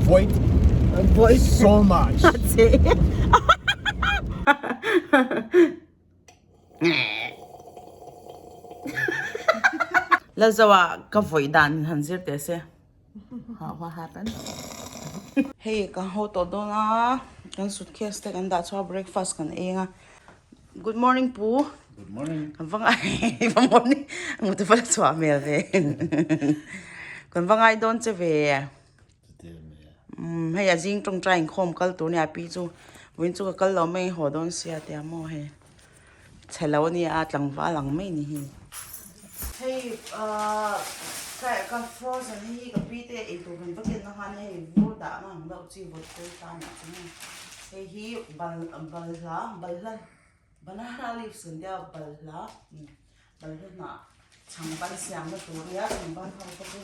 Voit Voit so much. Che. Lalzoa ka vawi dan han zir teh se. What happened? Hei ka haw tawh dawn a, kan suitcase te kan dah chhuak a breakfast kan eng a. Good morning pu. Good morning. Kan va ngai va morning ngut va la chhuah hmel ve. Kan va ngai dawn che ve. Umm hei a zing tawngtai inkhawm kal tur nia pi chu vawiin chu ka kal lo mai haw dawn sia tia maw hei chhe lo ania a tlangval ang mai ni hi. Hei ahh ka frozen hi ka pi te eitur kan va ken na khan hei vur dah na ang deuh chi vawt te tan ah chuan hei hei hi bal balhla balhla banana leaves kan tia balhla balhla hnah chhangban siamna tur ania chhangban ho te chu.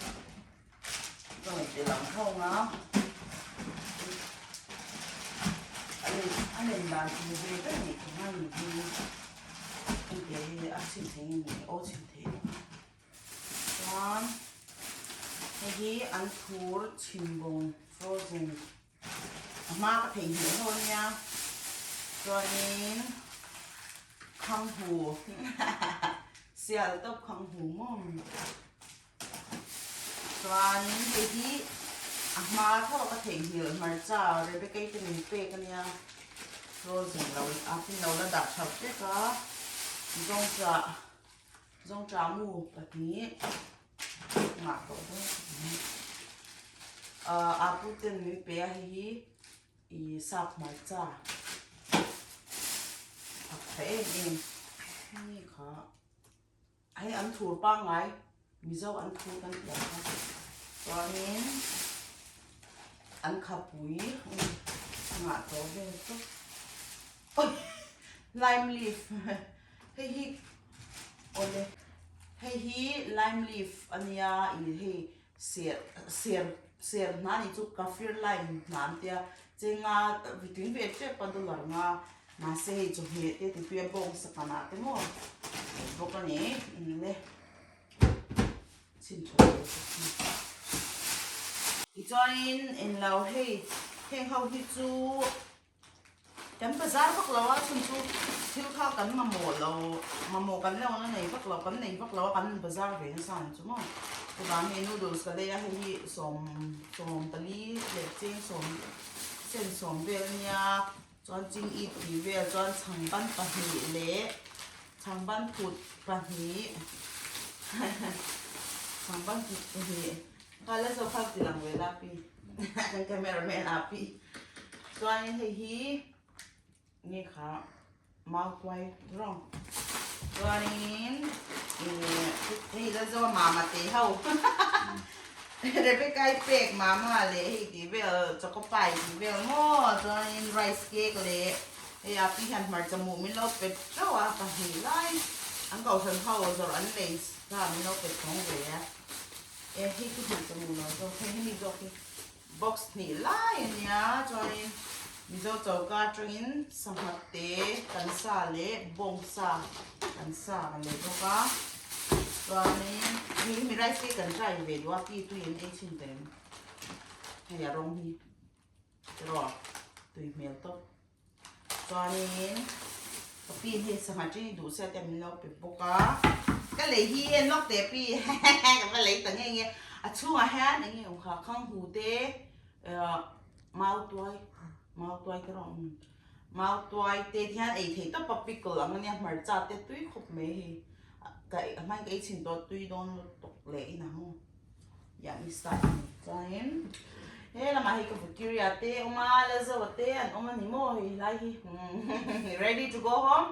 Ka rawn ti lang tho ang a, a lem dan tur ve ber nih ka ngai ni hi hei hi a chhin thei nge ni aw chhin thei chuan hei hi an thur chhimbawng frozen a hma ka theihnghilh ho ania chuanin khanghu sial tawp khanghu maw. Chuanin hei hi a hma tho ka theihnghilh hmarcha Rebecca te min pek ania frozen lo a fin lo la dah tha vek a zawngṭah zawngṭah mu pahnih nghah tawh dawn ahh apu ten min pe a hei hi ih sap hmarcha a tha em em hemi kha. Hei an thur pangngai Mizo an thur kan tih ang kha chuanin an khapui ngah tawh vel tawp awi lime leaf hei hi awle hei hi lime leaf ania ih hei ser ser ser hna nih chu kaffir lime hna an tia chenga tui ve tep a dollar nga Mahse hei chawhmeh te titui a bawng sak ang ah te maw ei bawk a ni le chhin tha lo bawk a ni. Tichuanin englo hei heng ho hi chu kan bazar vak lo a chhun chu thil kha kan mamawh lo mamawh kan lo na nei vak lo kan nei vak lo a kan bazar ve nasa ang chu maw chuvang hei noodles ka lei a hei hi sawm sawm pali leh cheng sawm sen sawm vel a nia. Chuan ching it tih vel chuan chhangban pahnih leh chhangban phut pahnih chhangban phut pahnih kha la zo kha ti lang ve la pi kan cameraman a pi chuanin hei hi nge kha mau tuai rawng chuanin hei la zo mama te ho Rebecca i pek mama leh hei tih vel choco pie tih vel maw chuanin rice cake leh hei a pi hian hmarcha muh min lo pe teuh a pahnih lai an kohhran ho zawrh an lei kha min lo pe thawng ve a e hei chu hmarcha muh lo zawk hei hemi zawk hi box hnih lai a nia chuanin Mizo choka atangin sangha te kan sa leh bawngsa kan sa kan lei bawk a. Chuanin hei hemi rice cake kan try ve duh a pi tui an ei chhin teh em hei a rawng hi tiraw tui hmel tawp chuanin ka pi hei sangha chi duh sia te min lo pe bawk a ka lei hi en lawk teh pi ka va lei ta nge nge a chhungah hian eng nge awm kha khanghu te mau tuai mau tuai te rawng Mau tuai te hian ei thei tawp a pickle ang ania hmarcha te tui khawp mai hei ka hmain ka ei chhin tawh tui dawn lutuk leh in ang yummy style a ni chuanin he lamah hei ka vukiria te awm a Lalzoa te an awm a ni maw hei helai hi ready to go home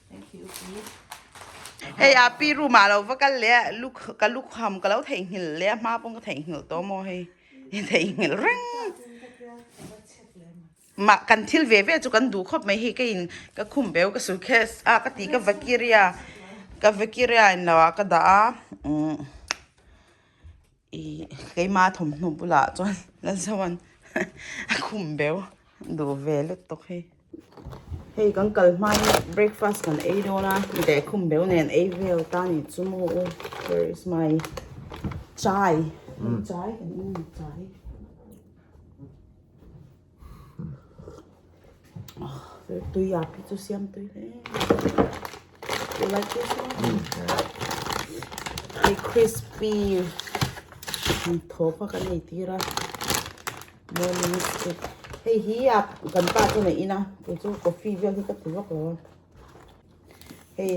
thank you pi hei a pi room ah lo va kal leh luk ka lukham ka lo theihnghilh leh a hma pawh ka theihnghilh tawh maw hei. I theihnghilh reng. Mah kan thil ve ve chu kan duh khawp mai hei ka in ka khum beu ka suitcase a ka ti ka vakiria ka vakiria in lo ah ka dah a umm ih keima thawmhnaw bulah chuan Lalzoan a khum beu duh ve lutuk hei. Hei kan kal hma in breakfast kan ei dawn a deh khum beu nen ei vel ta ni chu maw where is my. Chai. Chai kan in chai. Tui a pi chu siam tui hle. You like this one? Hei crispy thaw kha kan ei tir a. Morning stick. Hei hi a kan pa chuan a in a kei chu coffee vel hi ka ti vak lo a. Hei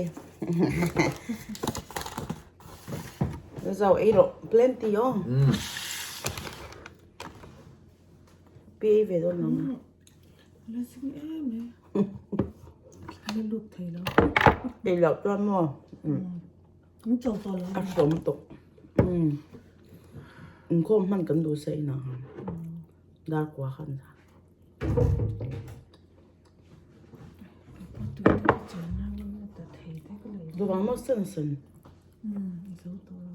zau ei rawh plenty aw. Pi ei ve dawn lo maw? La zing em e. La lut thei lo. Ei loh chuan maw? An cho tawh lo. A hrawm tawh. Inkhawm hman kan duh sa inah khan. Dar kua khan za. Duhvang maw sen sen. Zo tawh lo.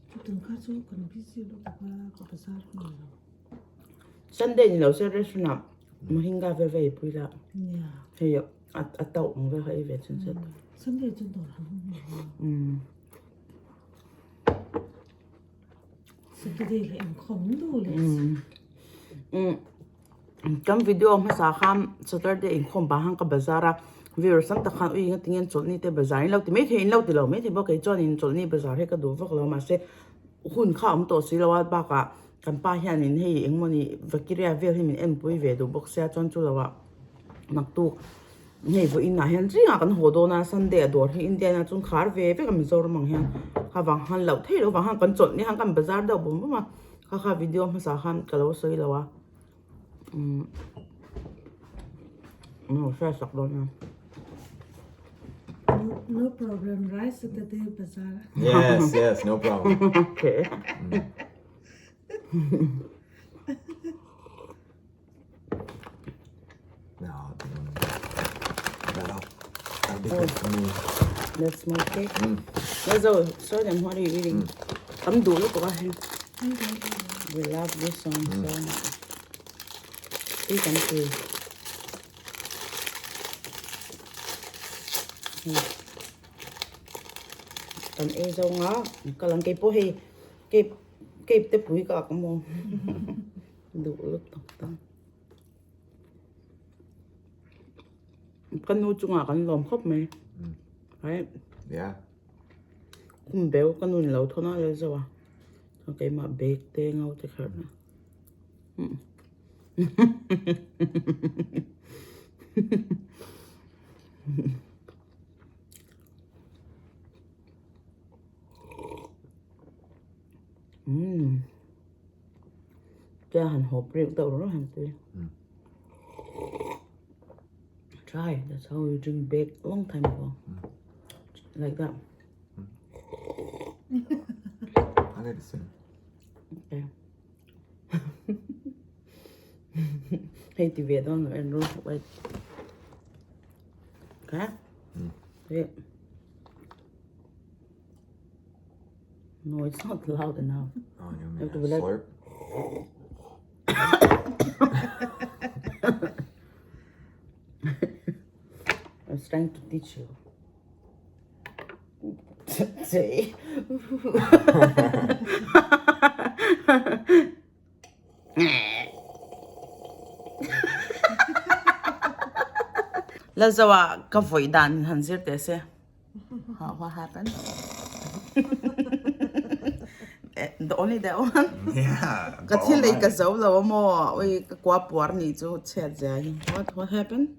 Chutun kha chu kan busy lutuk a ka bazar ka nei lo. Sunday ni lo se restaurant ah mohinga vel va ei pui la. Hei a tauh ang vel kha ei ve chun se. Sunday chu dawr han hawng lo. Saturday leh inkhawm duh leh. Kan video hmasa khan Saturday inkhawm pah khan ka bazar a, viewers tam tak khan ui engati nge chawlhni te bazar in lo ti maithei in lo ti lo maithei bawk kei chuan in chawlhni bazar hi ka duh vak lo mahse hun kha a awm tawh si lo a bakah kan pa hianin hei engmawni vakiria vel hi min enpui ve duh bawk sia chuan chu loah naktuk hei vawiinah hian zingah kan haw dawn a Sunday a dawr hi Indian ah chuan khar ve vek a Mizoram ang hian kha vang khan loh theih loh vang khan kan chawlhni khan kan bazar deuh bawm bawm a kha kha video hmasa khan ka lo sawi lo a. No, hriat sak dawn nia. No problem, right? Saturday bazaar. Yes, yes, no problem. Okay. No, that'll, that'll be good for me. That's my cake. Lazo, show them what are you eating. Tam duh lutuk a hei. We love this one so much. Tui kan ti. Kan ei zo nga ka lang kei pawh hei cape cape te pui ka ak maw. Duh lutuk tak. Ka nu chungah kan lawm khawp mai. Right? Yeah. Kum beu ka nu ni lo thawn a lel zo a. Chuan keimah bag te ngau te kher na. Umm. Cha han hawp reuh deuh rawh han ti. Try, that's how you drink bag long time ago. Like that. I'll get it soon. Okay. Hei ti ve dawn lo en ru. Wait. Okay. Wait. No, it's not loud enough. Oh, you want me Have to to be like- slurp? I was trying to teach you. See? Lalzawa ka vawi dan han zir teh se. How, what happened? The only that one? Yeah. Ka thil ei ka zo lo a maw? Oi ka kua puar ni chu chhiat zia hi. What what happened?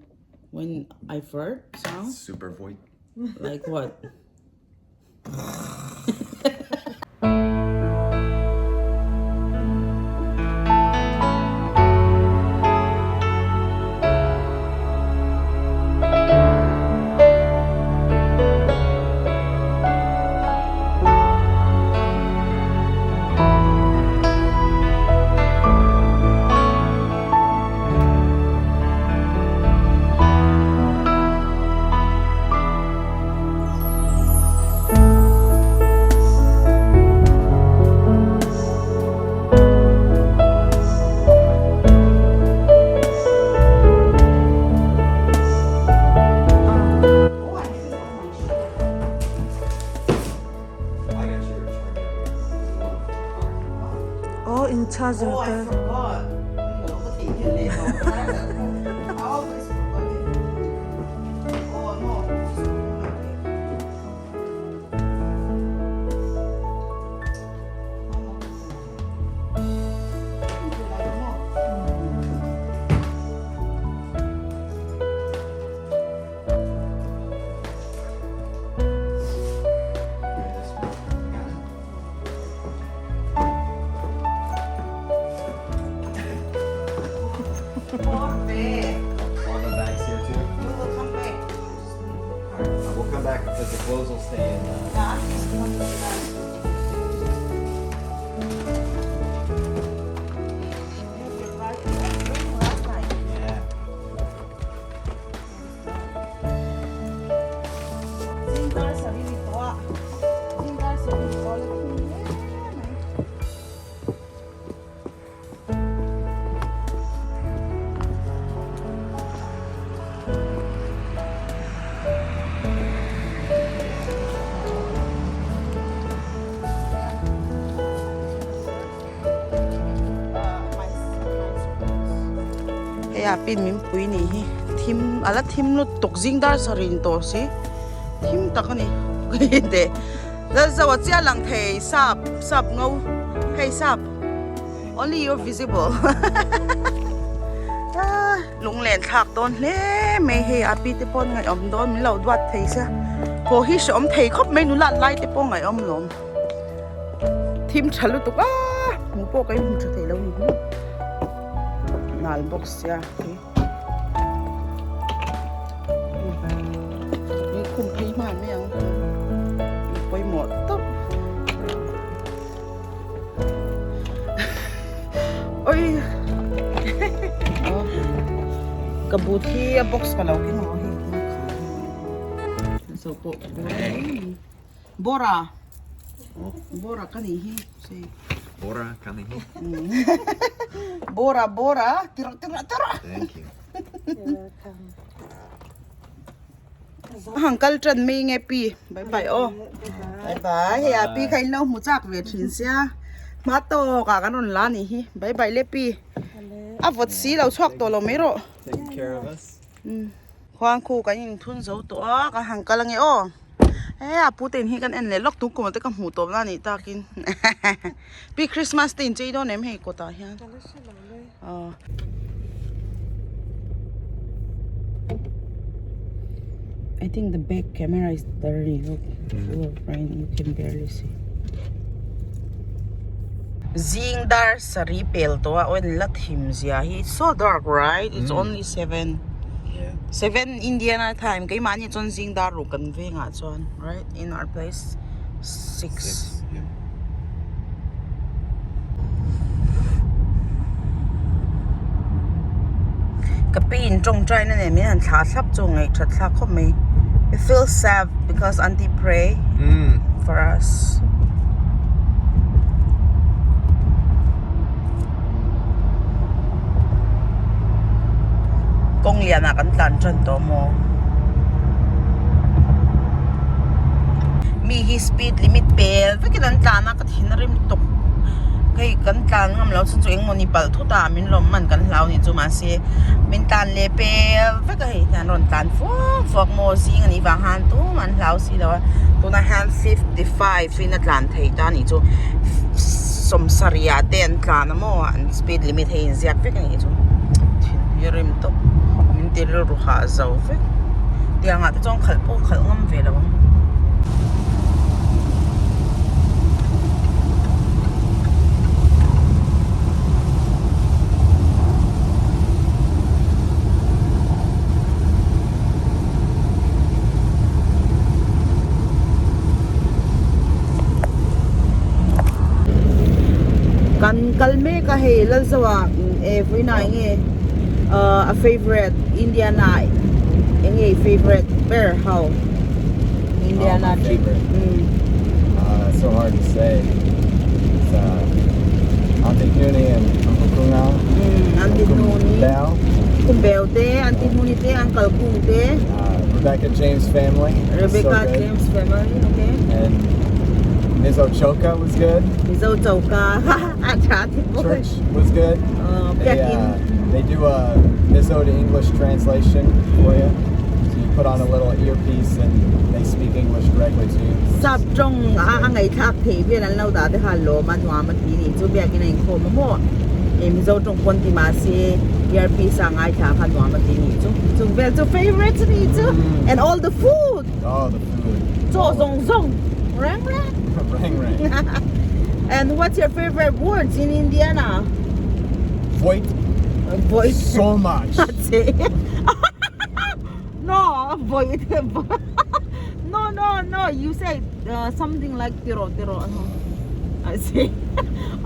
When I fart sound? Super void. Like what? eng charger Oh, I te. forgot. Ka theihnghilh leh tawh. I always forgot it. Oh no. All the bags here too. We will come back. We'll come back because the clothes will stay in. Yeah. Hei a pin min pui ni hi thim ala thim lut tuk zing dar sarih ni tawh si thim tak a ni teh lalzo a chiah lang thei sap sap ngo hei sap only you visible lunglen thlak dawn hle mai hei a pi te pawh an ngaihawm dawn min lo duat thei sia haw hi hreawm thei khawp mai nula lai te pawh ngaihawm lawm thim tha lutuk a hmuh pawh ka inhmu tha thei lo ni hi nal bawk sia hei ni khum phei hman mai ang pawimawh tawp oi ka but hi a box ka lo keng ang hei so pawh bora bora ka nih hi sei Bora ka nih hi. Bora bora tira tira tira Thank you. Hang kal tran mai nge pi bye bye aw bye bye hei a pi kha in lo hmu chak ve thin sia hma tawk ah kan rawn la nih hi bye bye le pi a vawt si lo chhuak tawh lo mai rawh Taking care of us. Khuang khu kan in thun zo tawh a ka hang kal ange aw he a pu te in hi kan en leh lawk tum kum ah te ka hmuh tawp na nih takin pi Christmas te in chei dawn em hei kawtah hian aw. I think the back camera is dirty look full of rain you can barely see. Zing dar sarih pel tawh a aw la thim zia hi it's so dark right it's only 7 7 Indiana time keimahni chuan zing dar ruk kan vengah chuan right in our place 6. Ka pi in tawngtai na nen min han thlah thlap chu ngaih that thlak khawp mai we feel safe because aunty pray for us. Kawng lianah kan tlan tan tawh maw? Mi hi speed limit pel vekin an tlan a ka thin a rim tuk hei kan tlan ngam lo chu chu engmawni palh thut a min lawm man kan hlau ni chu mahse min tlan leh pel vek a hei hian rawn tlan fuak fuak maw zing anih vang han tumah an hlau si lo a tunah hian 55 in a tlan thei ta anih chu sawmsarih ah te an tlan a maw an speed limit hei inziak vek anih chu thin hi a rim tawp min ti rilru hah zo vek tiang ah te chuan khalh pawh khalh ngam ve lo ang. Kan kal mek a hei Lalzoa e vawiinah enge a favourite Indiana enge i favourite ber ho Indiana trip. So hard to say. It's Auntie Huni and Uncle Kunga. Auntie Huni. Bell. Kumbel te, Auntie Huni te, Uncle Kung te. Rebecca James family. Rebecca so good. James family, okay. And Mizo Choka was good. Mizo Choka a tha ti bawk. Church was good. They, uh, they do a Mizo to English translation for you. So you put on a little earpiece and they speak English directly to you. Sap tawng a a ngaihthlak theih vel an lo dah te kha lawm a nuam a ti nih chu biakin a inkhawm a maw e Mizo tawng pawn ti mahse earpiece a ngaithla kha nuam a ti nih chu chung vel chu favourite a nih chu and all the food Oh the food chaw zawng zawng reng reng reng reng and what's your favourite words in Indiana Voit Voit so much No, void. no, no, no. You say uh, something like tiro, tiro. I say,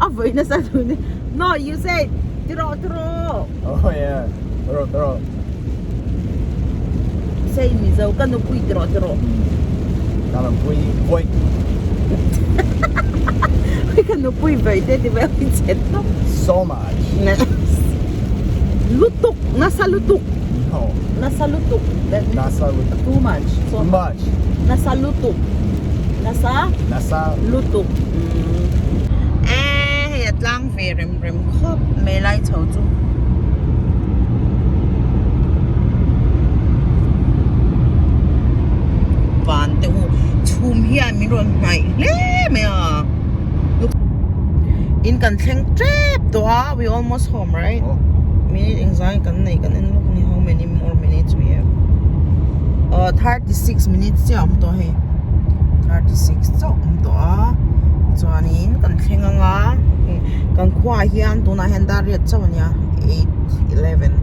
a void na sa No, you say tiro, tiro. Oh yeah, tiro, tiro. Say Mizo ka nupui tiro, tiro. Ka nupui void. Ka nupui void te ti ba So much. Lutuk, nasa lutuk. No. Nasa lutuk. That means Nasa lutuk. Too much. So Too much. Nasa lutuk. Nasa? Nasa lutuk. Eh, hei a tlang ve rem rem khawp mai lai chho chu. Van te u chhum hian min rawn hnaih hle mai a. In kan thleng tep tawh a, we almost home right? Minute engzai kan nei kan en lawk ni how many more minutes we have? Uh, 36 minutes chiah awm tawh hei 36 chauh awm tawh a chuanin kan thleng anga kan khuaah hian tunah hian dar riat chauh ania 8 11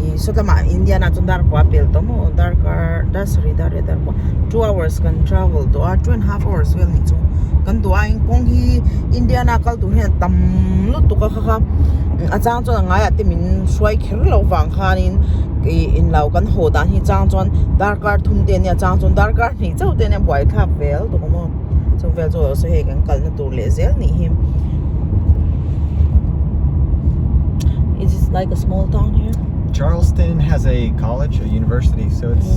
ih saw lamah Indian ah chuan dar kua a pel tawh maw darkar dar sarih dar riat dar kua 2 hours kan travel tawh a 2 and half hours vel ni chu kan duh aiin kawng hi Indiana kal tur hian a tam lutuk a kha kha a chang chuan a ngaiah te min hruai kher loh vang khanin ih inlo kan haw dan hi chang chuan darkar thum te ania chang chuan darkar hnih chauh te ania buai thlak vel tuk a maw chung vel chu saw hei kan kalna tur leh zel nih hi is it like a small town here Charleston has a college a university so it's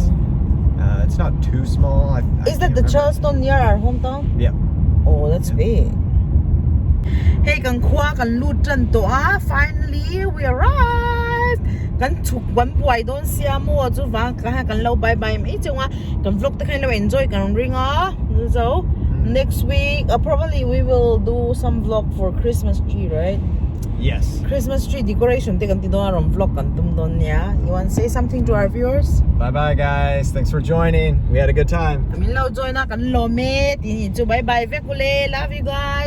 uh, it's not too small I, I Is that the Charleston near our hometown? Yeah. Oh, that's big. Hei kan khua kan lut tan tawh a, finally we arrived. Kan chhuk kan buai dawn sia maw chu vang ka hian kan lo bye bye mai cheu a, kan vlog te khan lo enjoy kan ring a, so next week uh, probably we will do some vlog for Christmas tree, right? Yes. Christmas tree decoration te kan ti dawn a rawn vlog kan tum dawn nia. You want say something to our viewers? Bye bye guys. Thanks for joining. We had a good time. Min lo join a kan lawm e tih hi chu bye bye vek ule. Love you guys.